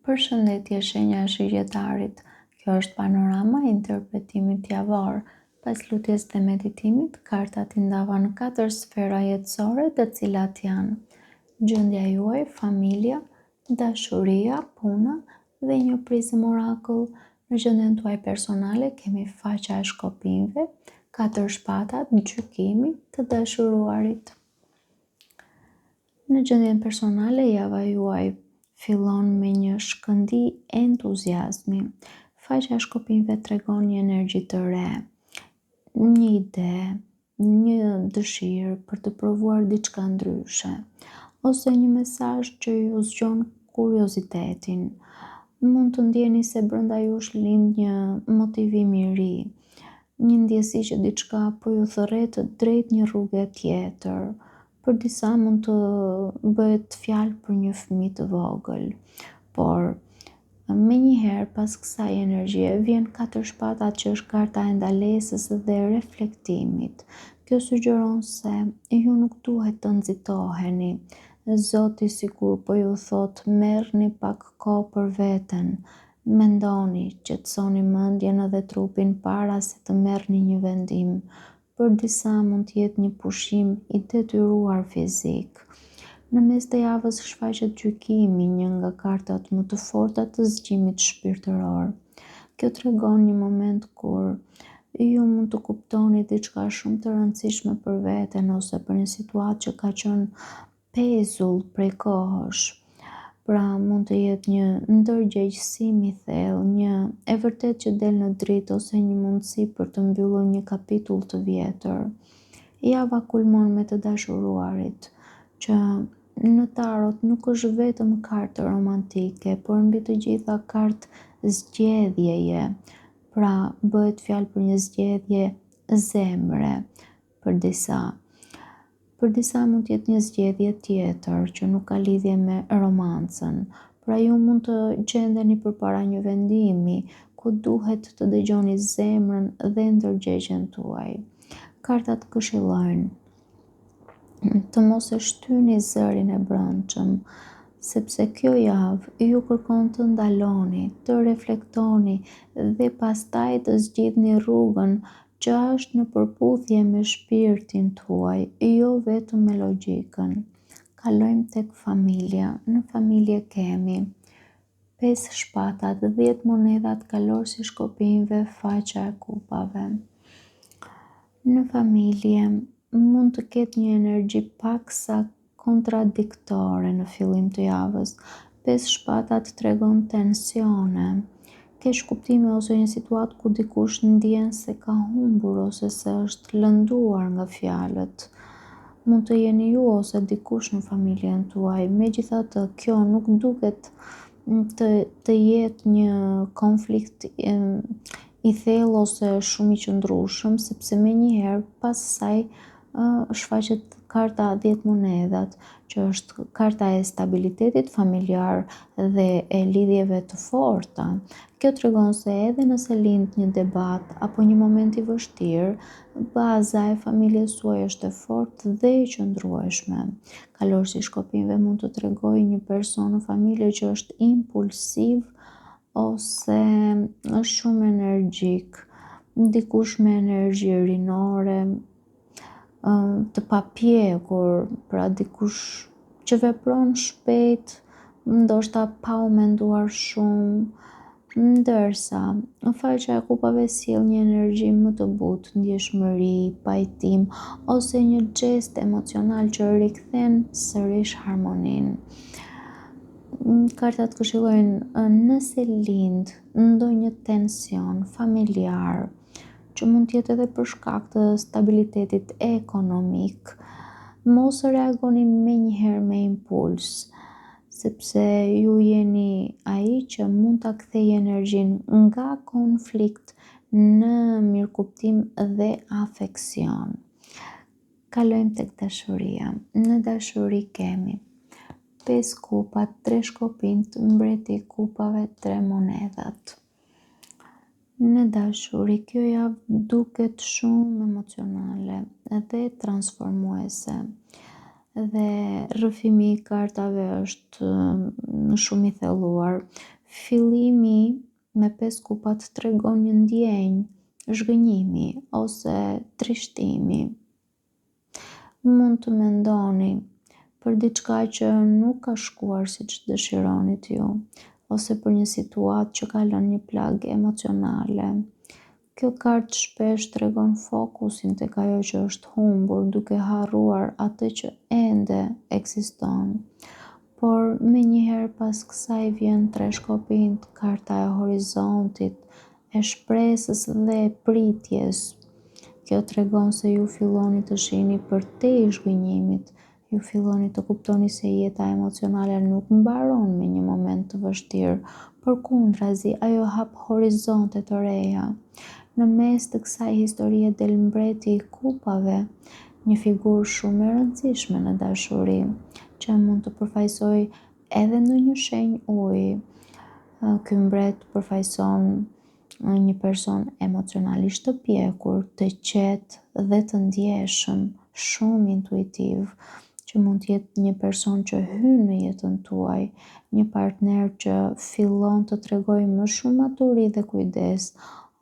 Përshëndetje shenja e Shigjetarit. Kjo është panorama e interpretimit javor. Pas lutjes dhe meditimit, kartat i ndava në katër sfera jetësore, të cilat janë gjendja juaj, familja, dashuria, puna dhe një prizëm orakull. Në gjendjen tuaj personale kemi faqja e shkopinjve, katër shpatat, gjykimi, të dashuruarit. Në gjendjen personale, java juaj fillon me një shkëndijë entuziazmi. Faqja e shkopinjve tregon një energji të re, një ide, një dëshirë për të provuar diçka ndryshe, ose një mesazh që ju zgjon kuriozitetin. Mund të ndjeni se brenda jush lind një motivim i ri, një ndjesi që diçka po ju thërret drejt një rruge tjetër. Për disa mund të bëhet fjalë për një fëmijë të vogël, por menjëherë pas kësaj energjie vjen katër shpatat që është karta e ndalesës dhe reflektimit. Kjo sugjeron se ju nuk duhet të nxitoheni. Zoti sikur po ju thotë merrni pak kohë për veten, mendoni, qetësoni mendjen dhe trupin para se të merrni një vendim. Për disa mund të jetë një pushim i detyruar fizik. Në mes të javës shfaqet gjykimi, një nga kartat më të forta të zgjimit shpirtëror. Kjo tregon një moment kur ju mund të kuptoni diçka shumë të rëndësishme për veten ose për një situatë që ka qenë pezull prej kohësh. Pra mund të jetë një ndërgjegjësim i thellë, një e vërtetë që del në dritë ose një mundësi për të mbyllur një kapitull të vjetër. Java kulmon me të dashuruarit, që në tarot nuk është vetëm kartë romantike, por mbi të gjitha kartë zgjedhjeje. Pra bëhet fjalë për një zgjedhje zemre për disa. Për disa mund të jetë një zgjedhje tjetër që nuk ka lidhje me romancën. Pra ju mund të gjendeni përpara një vendimi ku duhet të dëgjoni zemrën dhe ndërgjegjen tuaj. Kartat këshillojnë të mos e shtyni zërin e brendshëm, sepse kjo javë ju kërkon të ndaloni, të reflektoni dhe pastaj të zgjidhni rrugën që është në përputhje me shpirtin tuaj, jo vetëm me logjikën. Kalojmë tek familja. Në familje kemi pesë shpatat, 10 monedhat, kalorësi i shkopinjve, faqja e kupave. Në familje mund të ketë një energji paksa kontradiktore në fillim të javës. Pesë shpatat tregon tensione, keqkuptime ose një situatë ku dikush ndjen se ka humbur ose se është lënduar nga fjalët. Mund të jeni ju ose dikush në familjen tuaj. Megjithatë, kjo nuk duket të të jetë një konflikt i thellë ose shumë i qëndrueshëm, sepse menjëherë pas saj shfaqet karta 10 monedhat, që është karta e stabilitetit familjar dhe e lidhjeve të forta. Kjo tregon se edhe nëse lind një debat apo një moment i vështirë, baza e familjes suaj është e fortë dhe e qëndrueshme. Kalorësi i shkopinjve mund të tregojë një person në familje që është impulsiv ose është shumë energjik, dikush me energji rinore, të papjekur, pra dikush që vepron shpejt, ndoshta pa u menduar shumë, ndërsa faqja e kupave sjell një energji më të butë, ndjeshmëri, pajtim ose një gjest emocional që rikthen sërish harmoninë. Kartat këshillojnë nëse lind ndonjë tension familjar, që mund të jetë edhe për shkak të stabilitetit ekonomik, mos reagoni menjëherë me impuls, sepse ju jeni ai që mund ta kthejë energjinë nga konflikt në mirëkuptim dhe afeksion. Kalojmë tek dashuria. Në dashuri kemi pesë kupat, tre shkopinjtë, mbreti i kupave, tre monedhat. Në dashuri, kjo javë duket shumë emocionale dhe transformuese. Dhe rrëfimi i kartave është mm, shumë i thelluar. Fillimi me pesë kupat tregon një ndjenjë zhgënjimi ose trishtimi. Mund të mendoni për diçka që nuk ka shkuar siç dëshironit ju, ose për një situatë që ka lënë një plagë emocionale. Kjo kartë shpesh tregon fokusin tek ajo që është humbur, duke harruar atë që ende ekziston. Por menjëherë pas kësaj vjen tre shkopinjtë, karta e horizontit, e shpresës dhe e pritjes. Kjo tregon se ju filloni të shihni përtej zhgënjimit, ju filloni të kuptoni se jeta emocionale nuk mbaron me një moment të vështirë, përkundrazi ajo hap horizonte të reja. Në mes të kësaj historie del mbreti i kupave, një figurë shumë e rëndësishme në dashuri, që mund të përfaqësojë edhe ndonjë shenjë uji. Ky mbret përfaqëson një person emocionalisht të pjekur, të qetë dhe të ndjeshëm, shumë intuitiv, që mund të jetë një person që hyn në jetën tuaj, një partner që fillon të tregojë më shumë maturi dhe kujdes,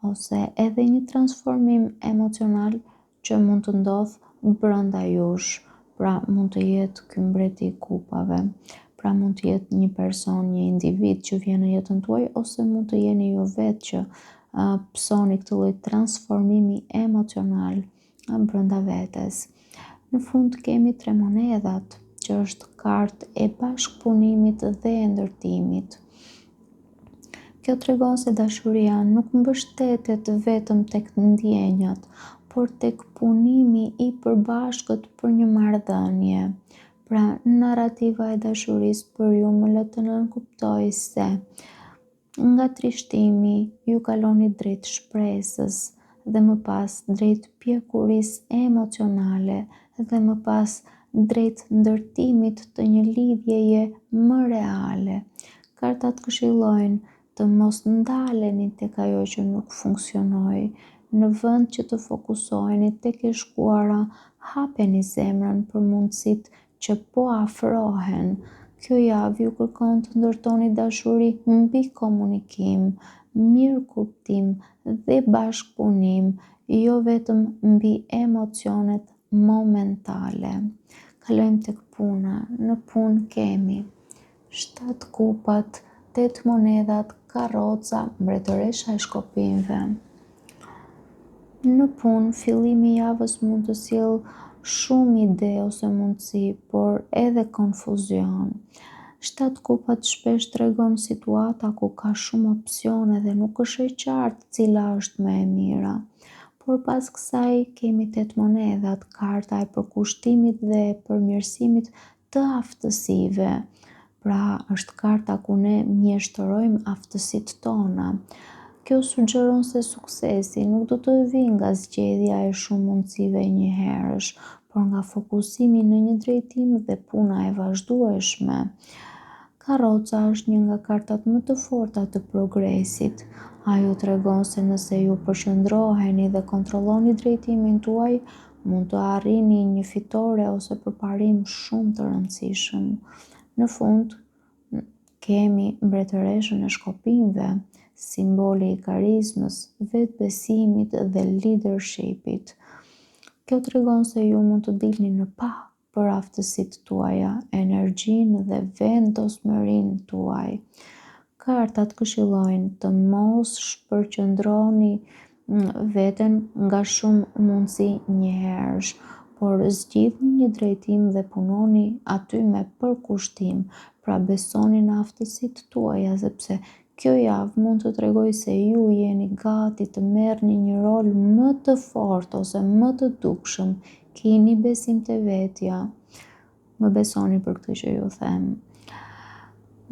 ose edhe një transformim emocional që mund të ndodhë brenda jush. Pra mund të jetë ky mbreti i kupave. Pra mund të jetë një person, një individ që vjen në jetën tuaj ose mund të jeni ju vetë që uh, pësoni këtë lloj transformimi emocional brenda vetes. Në fund kemi tre monedhat, që është kartë e bashkëpunimit dhe e ndërtimit. Kjo tregon se dashuria nuk mbështetet vetëm tek ndjenjat, por tek punimi i përbashkët për një marrëdhënie. Pra, narrativa e dashurisë për ju më lë të nënkuptoj se nga trishtimi ju kaloni drejt shpresës dhe më pas drejt pjekurisë emocionale dhe më pas drejt ndërtimit të një lidhjeje më reale. Kartat këshillojnë të mos ndaleni tek ajo që nuk funksionoi. Në vend që të fokusoheni tek e shkuara, hapeni zemrën për mundësitë që po afrohen. Kjo javë ju kërkon të ndërtoni dashuri mbi komunikim, mirëkuptim dhe bashkëpunim, jo vetëm mbi emocionet momentale. Kalojmë tek puna. Në punë kemi 7 kupat, 8 monedhat, karroca, mbretëresha e shkopinjve. Në punë, fillimi i javës mund të sjellë shumë ide ose mundësi, por edhe konfuzion. 7 kupat shpesh tregon situata ku ka shumë opsione dhe nuk është e qartë cila është më e mira. Por pas kësaj kemi 8 monedhat, karta e përkushtimit dhe e përmirësimit të aftësive. Pra, është karta ku ne mjeshtërojmë aftësitë tona. Kjo sugjeron se suksesi nuk do të vijë nga zgjedhja e shumë mundësive njëherësh, por nga fokusimi në një drejtim dhe puna e vazhdueshme. Karroca është një nga kartat më të forta të progresit. Ajo tregon se nëse ju përqendroheni dhe kontrolloni drejtimin tuaj, mund të arrini një fitore ose përparim shumë të rëndësishëm. Në fund, kemi mbretëreshën e shkopinjve, simboli i karizmës, vetëbesimit dhe leadershipit. Kjo tregon se ju mund të dilni në pah për aftësitë tuaja, energjinë dhe vendosmërinë tuaj. Kartat këshillojnë të mos shpërqendroni veten nga shumë mundësi njëherësh, por zgjidhni një drejtim dhe punoni aty me përkushtim. Pra besoni në aftësitë tuaja sepse kjo javë mund të tregojë se ju jeni gati të merrni një rol më të fortë ose më të dukshëm. Kini besim te vetja. Më besoni për këtë që ju them.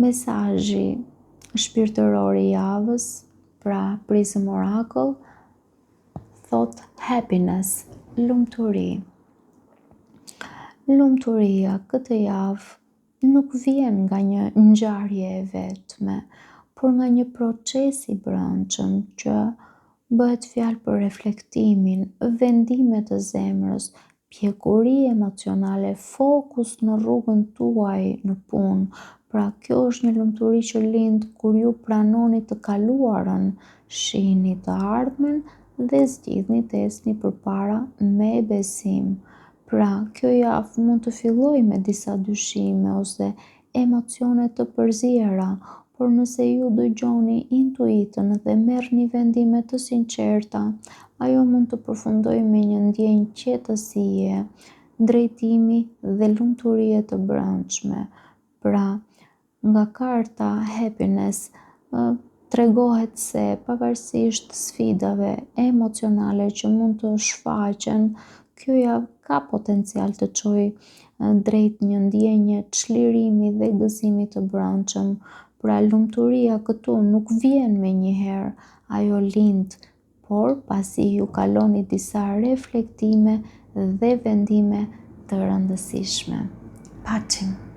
Mesazhi shpirtëror i javës, pra Prism Oracle, thotë happiness, lumturi. Lumturia këtë javë nuk vjen nga një ngjarje e vetme, por nga një proces i brendshëm që bëhet fjalë për reflektimin, vendime të zemrës, pjekuri emocionale, fokus në rrugën tuaj në punë. Pra, kjo është një lumturi që lind kur ju pranoni të kaluarën, shihni të ardhmen dhe zgjidhni të ecni përpara me besim. Pra, kjo javë mund të fillojë me disa dyshime ose emocione të përziera, por nëse ju dëgjoni intuitën dhe merrni vendime të sinqerta, ajo mund të përfundojë me një ndjenjë qetësie, drejtimi dhe lumturie të brendshme. Pra, nga karta Happiness tregohet se pavarësisht sfidave emocionale që mund të shfaqen, kjo javë ka potencial të çojë drejt një ndjenje çlirimi dhe gëzimi të brendshëm. Pra lumturia këtu nuk vjen menjëherë, ajo lind, por pasi ju kaloni disa reflektime dhe vendime të rëndësishme. Paçim!